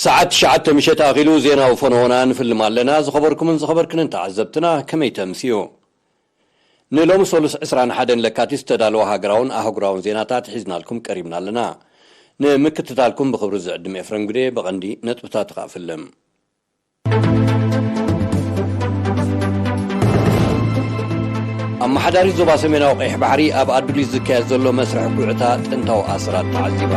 ሰዓት ትሽዓተ ምሸት ኣኺሉ ዜናዊ ፈነወና ንፍልም ኣለና። ዝኸበርኩምን ዝኸበርክንን ተዓዘብትና ከመይ ተምስዩ? ንሎሚ ሰሉስ ዕስራን ሓደን ለካቲት ዝተዳለወ ሃገራውን ኣህጉራውን ዜናታት ሒዝናልኩም ቀሪብና ኣለና። ንምክትታልኩም ብኽብሪ ዝዕድም ኤፍረም ግዴ። ብቐንዲ ነጥብታት ኻፍልም። ኣመሓዳሪት ዞባ ሰሜናዊ ቀይሕ ባሕሪ ኣብ ኣዱሊስ ዝካየድ ዘሎ መስርሕ ጉዕታ ጥንታዊ ኣስራት ተዓዚባ።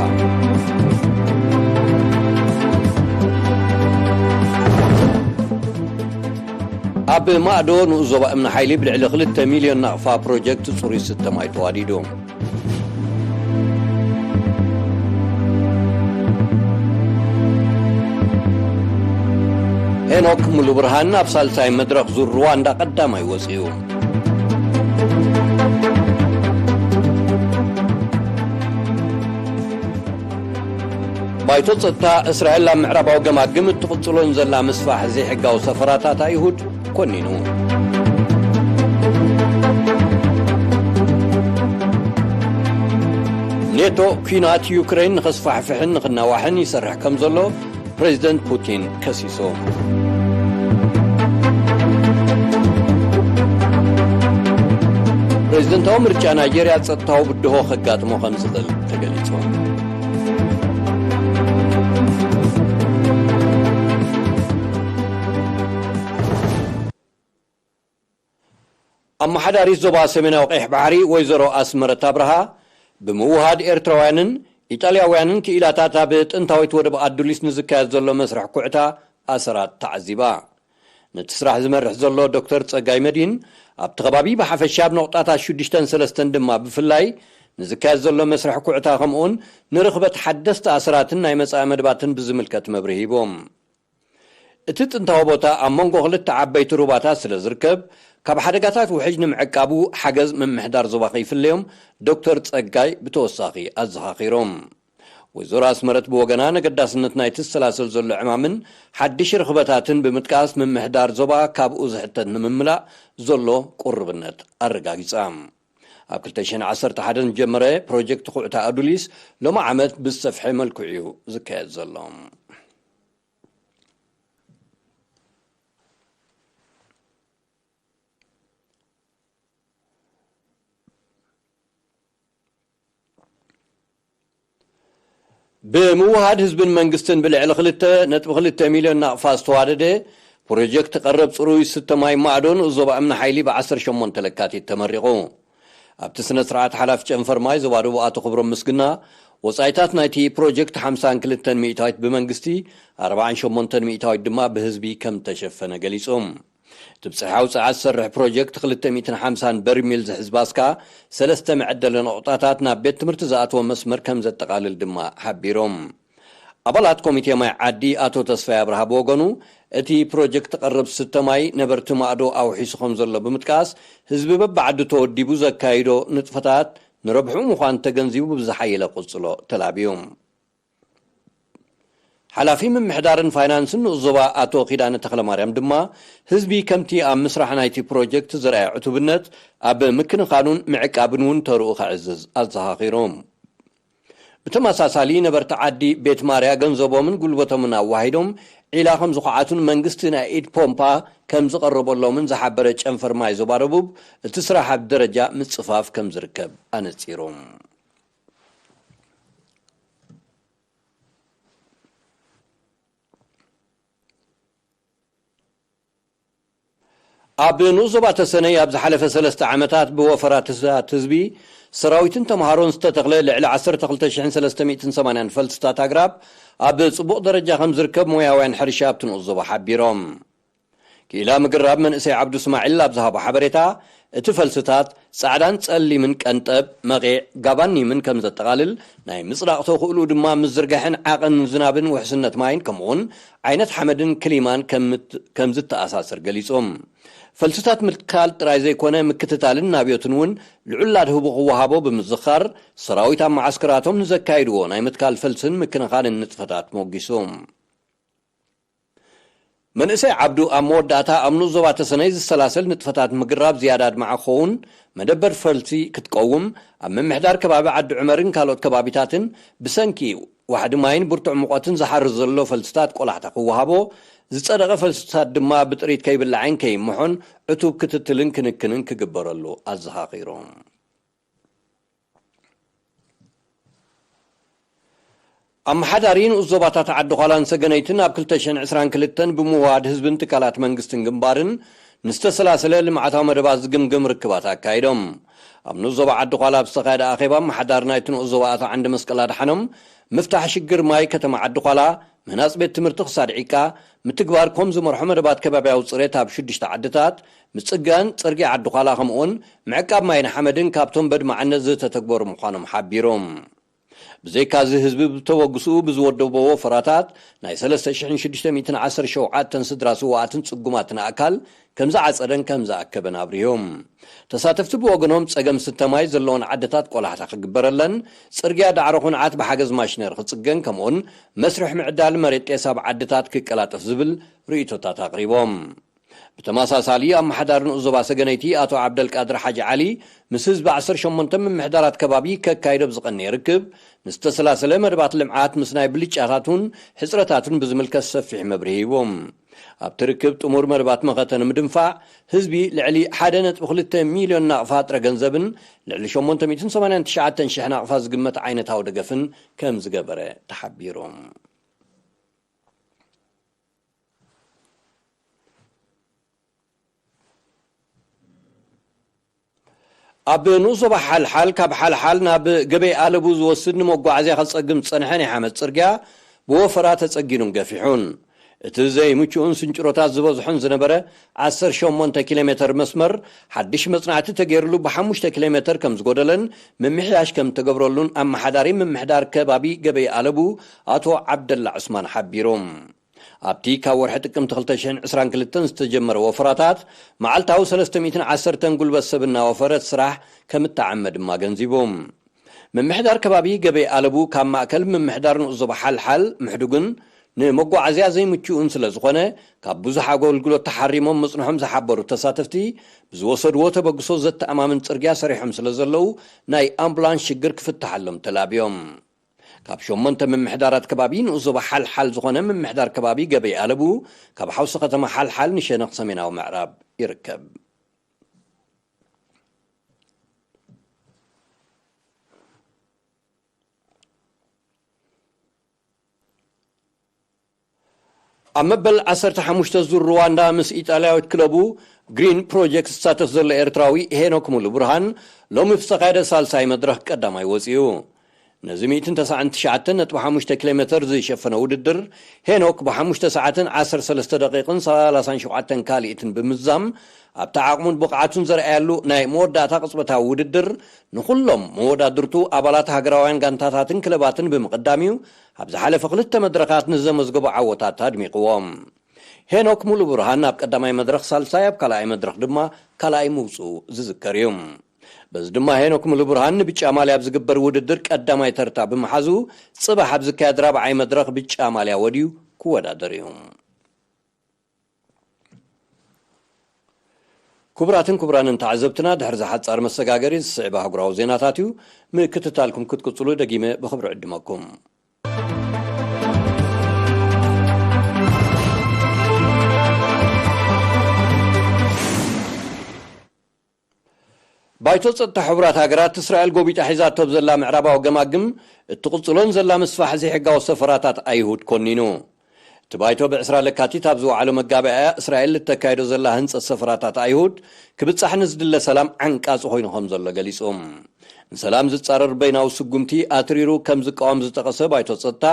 ኣብ ማእዶ ንኡስ ዞባ እምኒ ሓይሊ ብልዕሊ ክልተ ሚልዮን ናቕፋ ፕሮጀክት ጽሩይ ዝስተ ማይ ተዋዲዱ። ሄኖክ ሙሉ ብርሃን ኣብ ሳልሳይ መድረኽ ዙር ሩዋንዳ ቀዳማይ ወጺኡ። ባይቶ ጸጥታ እስራኤል ኣብ ምዕራባዊ ገማግም እትቕጽሎን ዘላ ምስፋሕ ዘይሕጋዊ ሰፈራታት ኣይሁድ ኮኒኑ። ኔቶ ኲናት ዩክሬን ንኸስፋሕፍሕን ንኽናዋሕን ይሰርሕ ከም ዘሎ ፕሬዚደንት ፑቲን ከሲሱ። ፕሬዚደንታዊ ምርጫ ናይጄርያ ጸጥታዊ ብድሆ ከጋጥሞ ከም ዝኽእል ተገሊጹ። ኣመሓዳሪት ዞባ ሰሜናዊ ቀይሕ ባሕሪ ወይዘሮ ኣስመረት ኣብርሃ ብምውሃድ ኤርትራውያንን ኢጣልያውያንን ክኢላታት ኣብ ጥንታዊት ወደብ ኣዱሊስ ንዝካየድ ዘሎ መስርሕ ኩዕታ ኣሰራት ተዓዚባ። ነቲ ስራሕ ዝመርሕ ዘሎ ዶክተር ጸጋይ መድሂን ኣብቲ ከባቢ ብሓፈሻ ኣብ ነቑጣታት ሽዱሽተን ሰለስተን ድማ ብፍላይ ንዝካየድ ዘሎ መስርሕ ኩዕታ ከምኡውን ንርኽበት ሓደስቲ ኣሰራትን ናይ መጻኢ መደባትን ብዝምልከት መብርሂ ሂቦም። እቲ ጥንታዊ ቦታ ኣብ መንጎ ክልተ ዓበይቲ ሩባታት ስለ ዝርከብ፣ ካብ ሓደጋታት ውሕጅ ንምዕቃቡ ሓገዝ ምምሕዳር ዞባ ከይፍለዮም ዶክተር ጸጋይ ብተወሳኺ ኣዘኻኺሮም። ወይዘሮ ኣስመረት ብወገና፣ ነገዳስነት ናይቲ ዝሰላሰል ዘሎ ዕማምን ሓድሽ ርኽበታትን ብምጥቃስ፣ ምምሕዳር ዞባ ካብኡ ዝሕተት ንምምላእ ዘሎ ቁርብነት ኣረጋጊጻ። ኣብ ክልተ ሽሕን ዓሰርተ ሓደን ዝጀመረ ፕሮጀክት ኩዕታ ኣዱሊስ ሎሚ ዓመት ብዝሰፍሐ መልክዑ እዩ ዝካየድ ዘሎ። ብምውሃድ ህዝብን መንግስትን ብልዕሊ ክልተ ነጥቢ ክልተ ሚልዮን ናቕፋ ዝተዋደደ ፕሮጀክት ቀረብ ጽሩይ ዝስተ ማይ ማዕዶ ንኡስ ዞባ እምኒ ሓይሊ ብ ዓሰርተ ሸሞንተ ለካቲት ተመሪቑ። ኣብቲ ስነ ስርዓት ሓላፊ ጨንፈር ማይ ዞባ ደቡብ ኣቶ ክብሮም ምስግና፣ ወጻኢታት ናይቲ ፕሮጀክት ሓምሳን ክልተን ሚእታዊት ብመንግስቲ፣ ኣርባዓን ሸሞንተን ሚእታዊት ድማ ብህዝቢ ከም ተሸፈነ ገሊጹ። እቲ ብጽሕያዊ ጸዓት ዝሰርሕ ፕሮጀክት ክልተ ሚእትን ሓምሳን በርሚል ዝሕዝ ባስካ፣ ሰለስተ መዐደሊ ነቑጣታት ናብ ቤት ትምህርቲ ዝኣተወ መስመር ከም ዘጠቓልል ድማ ሓቢሮም። ኣባላት ኮሚቴ ማይ ዓዲ ኣቶ ተስፋይ ኣብርሃ ብወገኑ፣ እቲ ፕሮጀክት ቀረብ ዝስተ ማይ ነበርቲ ማእዶ ኣውሒሱ ከም ዘሎ ብምጥቃስ፣ ህዝቢ በብዓዱ ተወዲቡ ዘካይዶ ንጥፈታት ንረብሑ ምዃኑ ተገንዚቡ ብዝሓየለ ቅጽሎ ተላብዩ። ሓላፊ ምምሕዳርን ፋይናንስን ንኡስ ዞባ ኣቶ ኪዳነ ተኽለማርያም ድማ፣ ህዝቢ ከምቲ ኣብ ምስራሕ ናይቲ ፕሮጀክት ዝረኣየ ዕቱብነት ኣብ ምክንኻኑን ምዕቃብን እውን ተርኡ ከዕዝዝ ኣዘኻኺሮም። ብተመሳሳሊ ነበርቲ ዓዲ ቤት ማርያ ገንዘቦምን ጉልበቶምን ኣዋሂዶም ዒላ ከም ዝኹዓቱን መንግስቲ ናይ ኢድ ፖምፓ ከም ዝቐረበሎምን ዝሓበረ ጨንፈር ማይ ዞባ ደቡብ፣ እቲ ስራሕ ኣብ ደረጃ ምጽፋፍ ከም ዝርከብ ኣነጺሩ። ኣብ ንኡስ ዞባ ተሰነይ ኣብ ዝሓለፈ ሰለስተ ዓመታት ብወፈራታት ህዝቢ፣ ሰራዊትን ተምሃሮን ዝተተኽለ ልዕሊ ዓሰርተ ክልተ ሽሕን ሰለስተ ሚእትን ሰማንያን ፈልስታት ኣግራብ ኣብ ጽቡቕ ደረጃ ከም ዝርከብ ሞያውያን ሕርሻ ኣብቲ ንኡስ ዞባ ሓቢሮም። ክኢላ ምግራብ መንእሰይ ዓብዱ እስማዒል ኣብ ዝሃቦ ሓበሬታ፣ እቲ ፈልስታት ጻዕዳን ጸሊምን ቀንጠብ፣ መቒዕ፣ ጋባኒምን ከም ዘጠቓልል፣ ናይ ምጽዳቕ ተኽእልኡ ድማ ምዝርጋሕን ዓቐን ዝናብን ውሕስነት ማይን ከምኡውን ዓይነት ሓመድን ክሊማን ከም ምት-፣ ከም ዝተኣሳሰር ገሊጹ። ፈልስታት ምትካል ጥራይ ዘይኮነ፣ ምክትታልን ናብዮትን እውን ልዑል ኣድህቦ ክወሃቦ ብምዝኻር፣ ሰራዊት ኣብ መዓስከራቶም ንዘካይድዎ ናይ ምትካል ፈልስን ምክንኻንን ንጥፈታት ሞጊሱ። መንእሰይ ዓብዱ ኣብ መወዳእታ፣ ኣብ ንኡስ ዞባ ተሰነይ ዝሰላሰል ንጥፈታት ምግራብ ዝያዳ ኣድማዒ ክኸውን፣ መደበር ፈልሲ ክትቀውም፣ ኣብ ምምሕዳር ከባቢ ዓዲ ዑመርን ካልኦት ከባቢታትን ብሰንኪ ዋሕዲ ማይን ብርቱዕ ሙቐትን ዝሓርር ዘሎ ፈልስታት ቆላሕታ ክወሃቦ፣ ዝጸደቐ ፈልስታት ድማ ብጥሪት ከይብላዕን ከይምሖን ዕቱብ ክትትልን ክንክንን ክግበረሉ ኣዘኻኺሮም። ኣመሓዳሪ ንኡስ ዞባታት ዓዲ ዃላን ሰገነይትን ኣብ ክልተ ሽሕን ዕስራን ክልተን ብምውሃድ ህዝብን ትካላት መንግስትን ግንባርን ንዝተሰላሰለ ልምዓታዊ መደባት ዝግምግም ርክባት ኣካይዶም። ኣብ ንኡስ ዞባ ዓዲ ዃላ ኣብ ዝተኻየደ ኣኼባ ኣመሓዳሪ ናይቲ ንኡስ ዞባ ኣቶ ዓንደ መስቀል ኣድሓኖም ምፍታሕ ሽግር ማይ ከተማ ዓዲ ዃላ፣ ምህናፅ ቤት ትምህርቲ ክሳድ ዒቃ፣ ምትግባር ኮም ዝመርሖ መደባት ከባብያዊ ፅሬት ኣብ ሽዱሽተ ዓድታት፣ ምፅጋን ፅርግያ ዓዲ ዃላ ከምኡውን ምዕቃብ ማይን ሓመድን ካብቶም በድማዕነት ዝተተግበሩ ምዃኖም ሓቢሮም። ብዘይካዚ ህዝቢ ብተበግስኡ ብዝወደቦ ወፈራታት ናይ ሰለስተ ሽሕን ሽዱሽተ ሚእትን ዓሰርተ ሸውዓተን ስድራ ስውኣትን ጽጉማትን ኣካል ከም ዝዓጸደን ከም ዝኣከበን ኣብሪሆም። ተሳተፍቲ ብወገኖም ጸገም ስተ ማይ ዘለወን ዓድታት ቆላሕታ ክግበረለን፣ ጽርግያ ዳዕሮ ኩንዓት ብሓገዝ ማሽነር ክጽገን ከምኡውን መስርሕ ምዕዳል መሬት ጤሳ ኣብ ዓድታት ክቀላጠፍ ዝብል ርእይቶታት ኣቕሪቦም። ብተመሳሳሊ ኣመሓዳሪ ንኡስ ዞባ ሰገነይቲ ኣቶ ዓብደልቃድር ሓጂ ዓሊ ምስ ህዝቢ ዓሰርተ ሸሞንተ ምምሕዳራት ከባቢ ከካይዶ ብዝቐነየ ርክብ ንዝተሰላሰለ መደባት ልምዓት ምስ ናይ ብልጫታቱን ሕፅረታቱን ብዝምልከት ሰፊሕ መብርሂ ሂቦም። ኣብቲ ርክብ ጥሙር መደባት መኸተ ንምድንፋዕ ህዝቢ ልዕሊ ሓደ ነጥቢ ክልተ ሚልዮን ናቕፋ ጥረ ገንዘብን ልዕሊ ሸሞንተ ሚእትን ሰማንያን ትሽዓተን ሽሕ ናቕፋ ዝግመት ዓይነታዊ ደገፍን ከም ዝገበረ ተሓቢሮም። ኣብ ንኡስ ዞባ ሓልሓል ካብ ሓልሓል ናብ ገበይ ኣለቡ ዝወስድ ንመጓዓዝያ ከጸግም ዝጸንሐ ናይ ሓመድ ጽርግያ ብወፈራ ተጸጊኑን ገፊሑን። እቲ ዘይምቹእን ስንጭሮታት ዝበዝሖን ዝነበረ ዓሰርተ ሸሞንተ ኪሎ ሜተር መስመር ሓድሽ መጽናዕቲ ተገይርሉ ብሓሙሽተ ኪሎ ሜተር ከም ዝጎደለን ምምሕያሽ ከም ተገብረሉን ኣመሓዳሪ ምምሕዳር ከባቢ ገበይ ኣለቡ ኣቶ ዓብደላ ዑስማን ሓቢሮም። ኣብቲ ካብ ወርሒ ጥቅምቲ ክልተ ሽሕን ዕስራን ክልተን ዝተጀመረ ወፈራታት፣ መዓልታዊ ሰለስተ ሚእትን ዓሰርተን ጉልበት ሰብ እናወፈረት ስራሕ ከም እትዓመ ድማ ገንዚቦም። ምምሕዳር ከባቢ ገበይ ኣለቡ ካብ ማእከል ምምሕዳር ንኡስ ዞባ ሓልሓል ምሕዱግን ንመጓዓዝያ ዘይምችኡን ስለ ዝኾነ፣ ካብ ብዙሕ ኣገልግሎት ተሓሪሞም ምጽንሖም ዝሓበሩ ተሳተፍቲ፣ ብዝወሰድዎ ተበግሶ ዘተኣማምን ጽርግያ ሰሪሖም ስለ ዘለዉ፣ ናይ ኣምቡላንስ ሽግር ክፍትሓሎም ተላብዮም። ካብ ሸሞንተ ምምሕዳራት ከባቢ ንኡስ ዞባ ሓልሓል ዝኾነ ምምሕዳር ከባቢ ገበይ ኣለቡ፣ ካብ ሓውሲ ከተማ ሓልሓል ንሸነኽ ሰሜናዊ ምዕራብ ይርከብ። ኣብ መበል ዓሰርተ ሓሙሽተ ዙር ሩዋንዳ ምስ ኢጣልያዊት ክለቡ ግሪን ፕሮጀክት ዝሳተፍ ዘሎ ኤርትራዊ ሄኖክ ሙሉ ብርሃን፣ ሎሚ ብዝተኻየደ ሳልሳይ መድረኽ ቀዳማይ ወጺኡ። ነዚ ሚእትን ተስዓን ትሽዓተን ነጥቢ ሓሙሽተ ኪሎ ሜተር ዝሸፈነ ውድድር፣ ሄኖክ ብሓሙሽተ ሰዓትን ዓሰርተ ሰለስተ ደቂቕን ሰላሳን ሸውዓተን ካልኢትን ብምዝዛም፣ ኣብቲ ዓቕሙን ብቕዓቱን ዘርኣየሉ ናይ መወዳእታ ቅጽበታዊ ውድድር፣ ንኹሎም መወዳድርቱ ኣባላት ሃገራውያን ጋንታታትን ክለባትን ብምቕዳም እዩ፣ ኣብ ዝሓለፈ ክልተ መድረኻት ንዘመዝገቦ ዓወታት ኣድሚቕዎም። ሄኖክ ሙሉ ብርሃን ኣብ ቀዳማይ መድረኽ ሳልሳይ፣ ኣብ ካልኣይ መድረኽ ድማ ካልኣይ ምውፅኡ ዝዝከር እዩ። በዚ ድማ ሄኖክ ሙሉ ብርሃን ንብጫ ማልያ ኣብ ዝግበር ውድድር ቀዳማይ ተርታ ብምሓዙ፣ ጽባሕ ኣብ ዝካየድ ራብዓይ መድረኽ ብጫ ማልያ ወድዩ ክወዳደር እዩ። ክቡራትን ክቡራንን ተዓዘብትና፣ ድሕሪ ዝሓጻር መሰጋገሪ ዝስዕብ ኣህጉራዊ ዜናታት እዩ። ምክትታልኩም ክትቅጽሉ ደጊመ ብኽብሪ ዕድመኩም። ባይቶ ጸጥታ ሕቡራት ሃገራት፣ እስራኤል ጎቢጣ ሒዛቶ ኣብ ዘላ ምዕራባዊ ገማግም እትቕጽሎን ዘላ ምስፋሕ ዘይሕጋዊ ሰፈራታት ኣይሁድ ኮኒኑ። እቲ ባይቶ ብዕስራ ለካቲት ኣብ ዝወዓሎ መጋባእያ፣ እስራኤል እተካይዶ ዘላ ህንጸት ሰፈራታት ኣይሁድ ክብጻሕ ንዝድለ ሰላም ዓንቃጺ ኮይኑ ከም ዘሎ ገሊጹ። ንሰላም ዝጻረር በይናዊ ስጉምቲ ኣትሪሩ ከም ዝቃወም ዝጠቐሰ ባይቶ ጸጥታ፣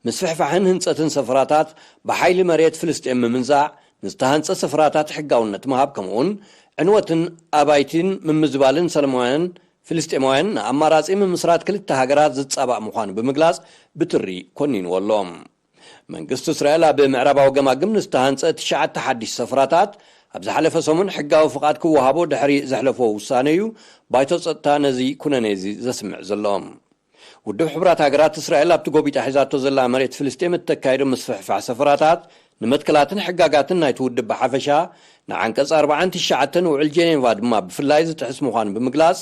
ምስፍሕፋሕን ህንጸትን ሰፈራታት ብሓይሊ መሬት ፍልስጤም ምምንዛዕ፣ ንዝተሃንጸ ስፍራታት ሕጋውነት ምሃብ፣ ከምኡውን ዕንወትን ኣባይቲን ምምዝባልን ሰለማውያን ፍልስጤማውያን ንኣማራጺ ምምስራት ክልተ ሃገራት ዝጻባእ ምዃኑ ብምግላጽ ብትሪ ኮኒንዎ ኣሎ። መንግስቲ እስራኤል ኣብ ምዕራባዊ ገማግም ንዝተሃንጸ ትሽዓተ ሓድሽ ሰፍራታት ኣብ ዝሓለፈ ሰሙን ሕጋዊ ፍቓድ ክወሃቦ ድሕሪ ዘሕለፎ ውሳነ እዩ ባይቶ ጸጥታ ነዚ ኩነኔ እዚ ዘስምዕ ዘሎ። ውድብ ሕቡራት ሃገራት፣ እስራኤል ኣብቲ ጎቢጣ ሒዛቶ ዘላ መሬት ፍልስጤም እተካይዶ ምስፍሕፋሕ ሰፈራታት፣ ንመትከላትን ሕጋጋትን ናይቲ ውድብ ብሓፈሻ፣ ንዓንቀጽ ኣርባዓን ትሽዓተን ውዕል ጄኔቫ ድማ ብፍላይ ዝጥሕስ ምዃኑ ብምግላጽ፣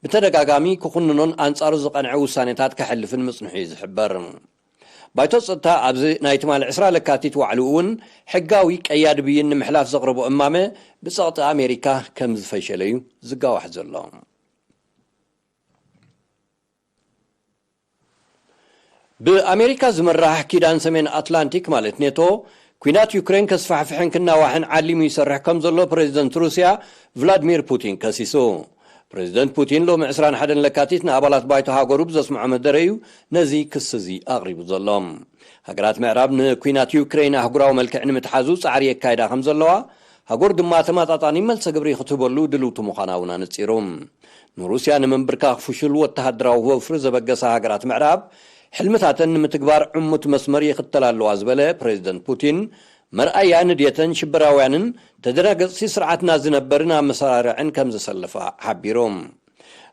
ብተደጋጋሚ ክኹንኖን ኣንጻሩ ዝቐንዐ ውሳኔታት ከሕልፍን ምጽንሑ እዩ ዝሕበር። ባይቶ ጸጥታ ኣብዚ ናይ ትማሊ ዕስራ ለካቲት ዋዕሉ እውን ሕጋዊ ቀያዲ ብይን ንምሕላፍ ዘቕረቦ እማመ ብጸቕጢ ኣሜሪካ ከም ዝፈሸለ እዩ ዝጋዋሕ ዘሎ። ብኣሜሪካ ዝምራሕ ኪዳን ሰሜን ኣትላንቲክ ማለት ኔቶ፣ ኲናት ዩክሬን ከስፋሕፍሕን ክናዋሕን ዓሊሙ ይሰርሕ ከም ዘሎ ፕሬዚደንት ሩስያ ቭላድሚር ፑቲን ከሲሱ። ፕሬዚደንት ፑቲን ሎሚ ዕስራን ሓደን ለካቲት ንኣባላት ባይቶ ሃገሩ ብዘስምዖ መደረ እዩ ነዚ ክሲ እዚ ኣቕሪቡ ዘሎ። ሃገራት ምዕራብ ንኲናት ዩክሬን ኣህጉራዊ መልክዕ ንምትሓዙ ጻዕሪ የካይዳ ከም ዘለዋ፣ ሃገር ድማ ተመጣጣኒ መልሰ ግብሪ ክትህበሉ ድልውቲ ምዃና እውን ኣነጺሩ። ንሩስያ ንምንብርካኽ ፍሹል ወተሃደራዊ ወፍሪ ዘበገሳ ሃገራት ምዕራብ፣ ሕልምታተን ንምትግባር ዕሙት መስመር ይኽተላ ኣለዋ ዝበለ ፕሬዚደንት ፑቲን፣ መርኣያ ንድየተን ሽበራውያንን ተደናገጽቲ ስርዓትና ዝነበር ናብ መሰራርዕን ከም ዘሰለፋ ሓቢሩ።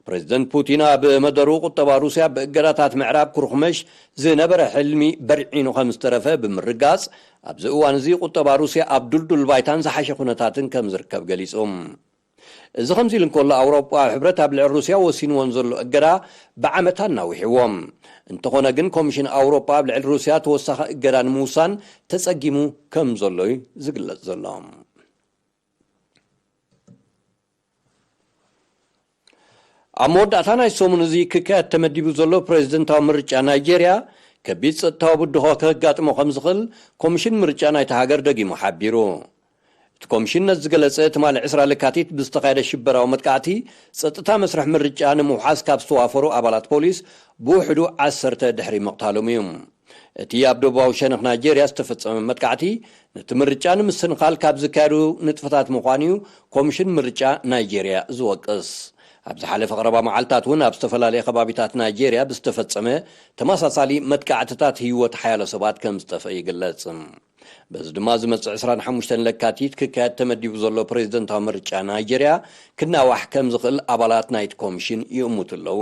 ፕሬዚደንት ፑቲን ኣብ መደሩ፣ ቁጠባ ሩስያ ብእገዳታት ምዕራብ ክርኹመሽ ዝነበረ ሕልሚ በርዒኑ ከም ዝተረፈ ብምርጋጽ፣ ኣብዚ እዋን እዚ ቁጠባ ሩስያ ኣብ ድልዱል ባይታን ዝሓሸ ኩነታትን ከም ዝርከብ ገሊጹ። እዚ ከምዚ ኢሉ እንከሎ፣ ኣውሮጳ ሕብረት ኣብ ልዕሊ ሩስያ ወሲንዎን ዘሎ እገዳ ብዓመታ እናዊሕዎ። እንተኾነ ግን፣ ኮሚሽን ኣውሮጳ ኣብ ልዕሊ ሩስያ ተወሳኺ እገዳ ንምውሳን ተጸጊሙ ከም ዘሎ እዩ ዝግለጽ ዘሎ። ኣብ መወዳእታ ናይ ሰሙን እዚ ክካየድ ተመዲቡ ዘሎ ፕሬዚደንታዊ ምርጫ ናይጄርያ፣ ከቢድ ጸጥታዊ ብድሆ ከጋጥሞ ከም ዝኽእል ኮሚሽን ምርጫ ናይቲ ሃገር ደጊሙ ሓቢሩ። እቲ ኮሚሽን ነዚ ዝገለጸ፣ ትማሊ ዕስራ ለካቲት ብዝተኻየደ ሽበራዊ መጥቃዕቲ፣ ጸጥታ መስርሕ ምርጫ ንምውሓስ ካብ ዝተዋፈሩ ኣባላት ፖሊስ ብውሕዱ ዓሰርተ ድሕሪ ምቕታሎም እዩ። እቲ ኣብ ደቡባዊ ሸነኽ ናይጄርያ ዝተፈጸመ መጥቃዕቲ፣ ነቲ ምርጫ ንምስንኻል ካብ ዝካየዱ ንጥፈታት ምዃኑ እዩ ኮሚሽን ምርጫ ናይጄርያ ዝወቅስ። ኣብ ዝሓለፈ ቀረባ መዓልታት እውን ኣብ ዝተፈላለየ ከባቢታት ናይጄርያ ብዝተፈጸመ ተመሳሳሊ መጥቃዕትታት ህይወት ሓያሎ ሰባት ከም ዝጠፍአ ይግለጽ። በዚ ድማ ዝመጽእ ዕስራን ሓሙሽተን ለካቲት ክካየድ ተመዲቡ ዘሎ ፕሬዚደንታዊ ምርጫ ናይጄርያ ክናዋሕ ከም ዝኽእል ኣባላት ናይቲ ኮሚሽን ይእምቱ ኣለዉ።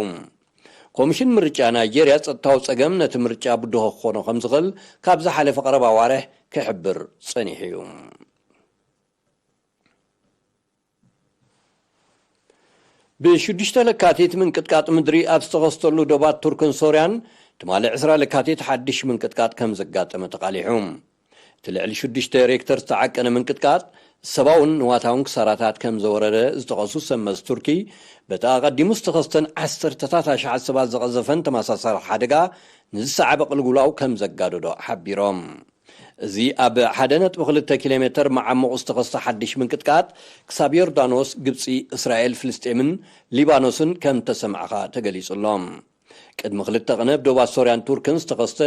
ኮሚሽን ምርጫ ናይጄርያ ጸጥታዊ ጸገም ነቲ ምርጫ ብድሆ ክኾኖ ከም ዝኽእል ካብ ዝሓለፈ ቀረባ ኣዋርሕ ክሕብር ጸኒሑ እዩ። ብሽዱሽተ ለካቲት ምንቅጥቃጥ ምድሪ ኣብ ዝተኸስተሉ ዶባት ቱርክን ሶርያን፣ ትማሊ ዕስራ ለካቲት ሓድሽ ምንቅጥቃጥ ከም ዘጋጠመ ተቓሊሑ። እቲ ልዕሊ ሽዱሽተ ሬክተር ዝተዓቀነ ምንቅጥቃጥ ሰብኣውን ንዋታውን ክሳራታት ከም ዘወረደ ዝጠቐሱ ሰመዝ ቱርኪ፣ በቲ ኣቐዲሙ ዝተኸስተን ዓሰርተታት ኣሽሓት ሰባት ዘቐዘፈን ተመሳሳሊ ሓደጋ ንዝሰዓበ ቅልጉላው ከም ዘጋደዶ ሓቢሮም። እዚ ኣብ ሓደ ነጥቢ ክልተ ኪሎ ሜተር መዓሙቕ ዝተኸስተ ሓድሽ ምንቅጥቃጥ፣ ክሳብ ዮርዳኖስ፣ ግብጺ፣ እስራኤል፣ ፍልስጤምን ሊባኖስን ከም ተሰማዕኻ ተገሊጹ ኣሎ። ቅድሚ ክልተ ቅነ ኣብ ዶባት ሶርያን ቱርክን ዝተኸስተ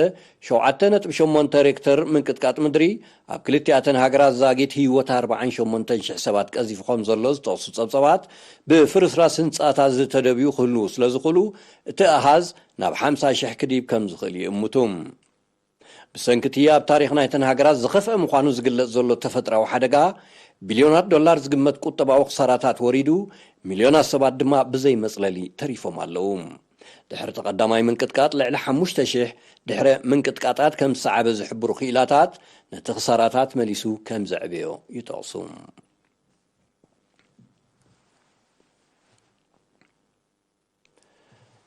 ሸውዓተ ነጥቢ ሸሞንተ ሬክተር ምንቅጥቃጥ ምድሪ፣ ኣብ ክልቲኣተን ሃገራት ዛጊት ህይወት ኣርባዓን ሸሞንተን ሽሕ ሰባት ቀዚፉ ከም ዘሎ ዝጠቕሱ ጸብጸባት፣ ብፍርስራስ ህንጻታት ዝተደብዩ ክህልዉ ስለ ዝኽእሉ፣ እቲ ኣሃዝ ናብ ሓምሳ ሽሕ ክድይብ ከም ዝኽእል ይእምቱ። ብሰንኪ እቲ ኣብ ታሪኽ ናይተን ሃገራት ዝኸፍአ ምዃኑ ዝግለጽ ዘሎ ተፈጥራዊ ሓደጋ፣ ቢልዮናት ዶላር ዝግመት ቁጠባዊ ክሳራታት ወሪዱ፣ ሚልዮናት ሰባት ድማ ብዘይ መጽለሊ ተሪፎም ኣለዉ። ድሕሪ እቲ ቀዳማይ ምንቅጥቃጥ፣ ልዕሊ ሓሙሽተ ሽሕ ድሕረ ምንቅጥቃጣት ከም ዝሰዓበ ዝሕብሩ ክኢላታት፣ ነቲ ክሳራታት መሊሱ ከም ዘዕበዮ ይጠቕሱ።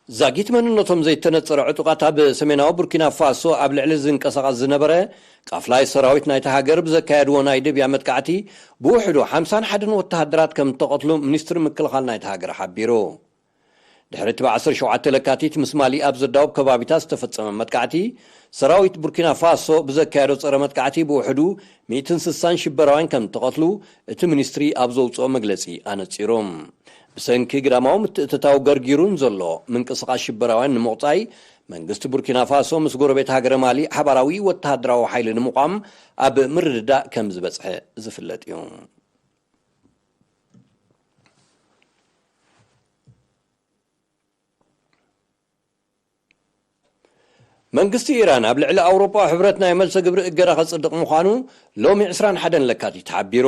ዛጊት መንነቶም ዘይተነጸረ ዕጡቓት ኣብ ሰሜናዊ ቡርኪና ፋሶ ኣብ ልዕሊ ዝንቀሳቐስ ዝነበረ ቃፍላይ ሰራዊት ናይቲ ሃገር ብዘካየድዎ ናይ ድብያ መጥቃዕቲ፣ ብውሕዱ ሓምሳን ሓደን ወተሃደራት ከም እተቐትሉ ሚኒስትሪ ምክልኻል ናይቲ ሃገር ሓቢሩ። ድሕሪ እቲ ብ ዓሰርተ ሸውዓተ ለካቲት ምስ ማሊ ኣብ ዘዳውብ ከባቢታት ዝተፈጸመ መጥቃዕቲ፣ ሰራዊት ቡርኪና ፋሶ ብዘካየዶ ጸረ መጥቃዕቲ ብውሕዱ ሚእትን ስሳን ሽበራውያን ከም እተቐትሉ እቲ ሚኒስትሪ ኣብ ዘውጽኦ መግለጺ ኣነጺሩ። ብሰንኪ ግዳማዊ ምትእትታው ገርጊሩን ዘሎ ምንቅስቓስ ሽበራውያን ንምቑጻይ፣ መንግስቲ ቡርኪና ፋሶ ምስ ጎረቤት ሃገረ ማሊ ሓባራዊ ወተሃደራዊ ሓይሊ ንምቋም ኣብ ምርድዳእ ከም ዝበጽሐ ዝፍለጥ እዩ። መንግስቲ ኢራን ኣብ ልዕሊ ኣውሮጳዊ ሕብረት ናይ መልሰ ግብሪ እገዳ ከጽድቕ ምዃኑ ሎሚ ዕስራን ሓደን ለካቲት ሓቢሩ።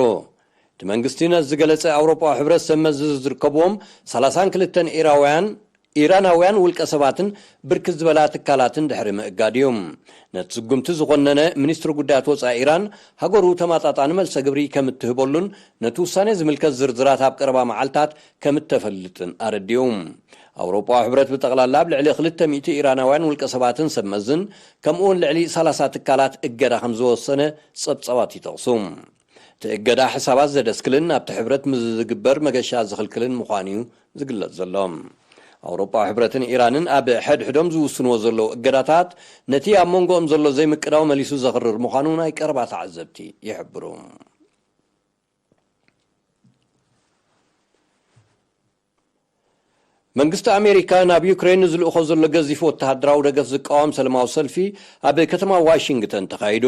እቲ መንግስቲ ነዚ ዝገለጸ፣ ኣውሮጳዊ ሕብረት ሰብ መዚ ዝርከብዎም ሰላሳን ክልተን ኢራውያን፣ ኢራናውያን ውልቀ ሰባትን ብርክት ዝበላ ትካላትን ድሕሪ ምእጋድ እዩ። ነቲ ስጉምቲ ዝኾነነ ሚኒስትሪ ጉዳያት ወጻኢ ኢራን፣ ሃገሩ ተመጣጣኒ መልሰ ግብሪ ከም እትህበሉን ነቲ ውሳኔ ዝምልከት ዝርዝራት ኣብ ቀረባ መዓልታት ከም እተፈልጥን ኣረዲኡ። ኣውሮጳዊ ሕብረት ብጠቕላላ ኣብ ልዕሊ ክልተ ሚእቲ ኢራናውያን ውልቀ ሰባትን ሰብ መዝን፣ ከምኡውን ልዕሊ ሰላሳ ትካላት እገዳ ከም ዝወሰነ ጸብጻባት ይጠቕሱ። እቲ እገዳ ሕሳባት ዘደስክልን ኣብቲ ሕብረት ምስ ዝግበር መገሻ ዝኽልክልን ምዃኑ እዩ ዝግለጽ ዘሎ። ኣውሮጳዊ ሕብረትን ኢራንን ኣብ ሕድሕዶም ዝውስንዎ ዘለዉ እገዳታት፣ ነቲ ኣብ መንጎኦም ዘሎ ዘይምቅዳው መሊሱ ዘኽርር ምዃኑ ናይ ቀረባ ተዓዘብቲ ይሕብሩ። መንግስቲ ኣሜሪካ ናብ ዩክሬን ንዝልእኾ ዘሎ ገዚፍ ወተሃደራዊ ደገፍ ዝቃወም ሰላማዊ ሰልፊ ኣብ ከተማ ዋሽንግተን ተኻይዱ።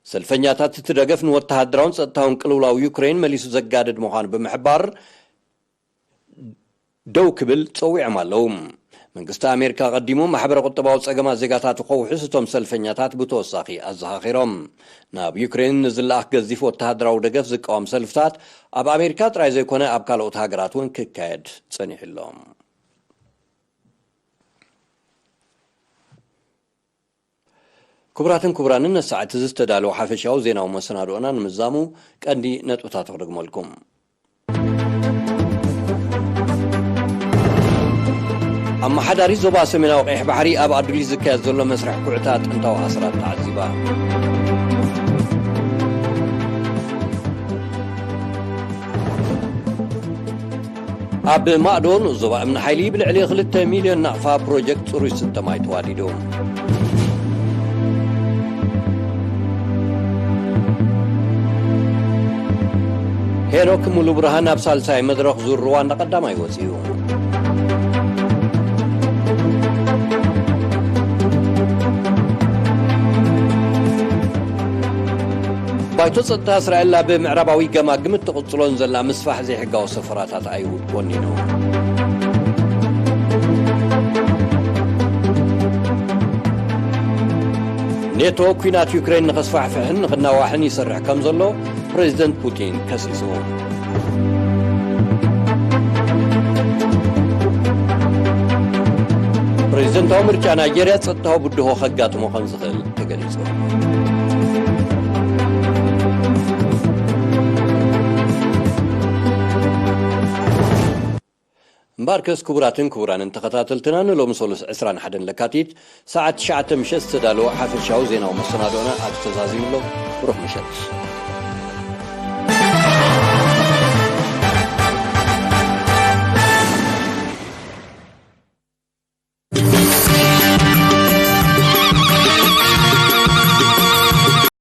ሰልፈኛታት እቲ ደገፍ ንወተሃደራውን ጸጥታውን ቅልውላው ዩክሬን መሊሱ ዘጋድድ ምዃኑ ብምሕባር፣ ደው ክብል ጸዊዖም ኣለዉ። መንግስቲ ኣሜሪካ ቀዲሙ ማሕበረ ቁጠባዊ ጸገማት ዜጋታቱ ከውሕስ፣ እቶም ሰልፈኛታት ብተወሳኺ ኣዘኻኺሮም። ናብ ዩክሬን ንዝለኣኽ ገዚፍ ወተሃደራዊ ደገፍ ዝቃወም ሰልፍታት ኣብ ኣሜሪካ ጥራይ ዘይኮነ ኣብ ካልኦት ሃገራት እውን ክካየድ ጸኒሑ ኣሎ። ክቡራትን ክቡራንን፣ ነሰዓት እዚ ዝተዳለወ ሓፈሻዊ ዜናዊ መሰናድኦና ንምዛሙ ቀንዲ ነጥብታት ክደግመልኩም። ኣመሓዳሪ ዞባ ሰሜናዊ ቀይሕ ባሕሪ ኣብ ኣዱሊስ ዝካየድ ዘሎ መስርሕ ኩዕታ ጥንታዊ ኣስራት ተዓዚባ። ኣብ ማእዶ ንኡስ ዞባ እምኒ ሓይሊ ብልዕሊ ክልተ ሚልዮን ናቕፋ ፕሮጀክት ጽሩይ ዝስተ ማይ ተዋዲዱ። ሄኖክ ሙሉ ብርሃን ኣብ ሳልሳይ መድረኽ ዙር ሩዋንዳ ቀዳማይ ወጺኡ። ባይቶ ጸጥታ እስራኤል ኣብ ምዕራባዊ ገማግም እትቕጽሎ ንዘላ ምስፋሕ ዘይሕጋዊ ሰፈራታት ኣይሁድ ኮኒኑ። ኔቶ ኲናት ዩክሬን ንኸስፋሕፍሕን ንኽናዋሕን ይሰርሕ ከም ዘሎ ፕሬዚደንት ፑቲን ከሲሱ። ፕሬዚደንታዊ ምርጫ ናይጄርያ ጸጥታዊ ብድሆ ከጋጥሞ ከም ዝኽእል ተገሊጹ። እምበኣርከስ ክቡራትን ክቡራንን ተኸታተልትና፣ ንሎሚ ሰሉስ ዕስራን ሓደን ለካቲት ሰዓት ትሽዓተ ምሸት ዝተዳለወ ሓፈሻዊ ዜናዊ መሰናድኦና ኣብዚ ተዛዚሙ ኣሎ። ብሩኽ ምሸት።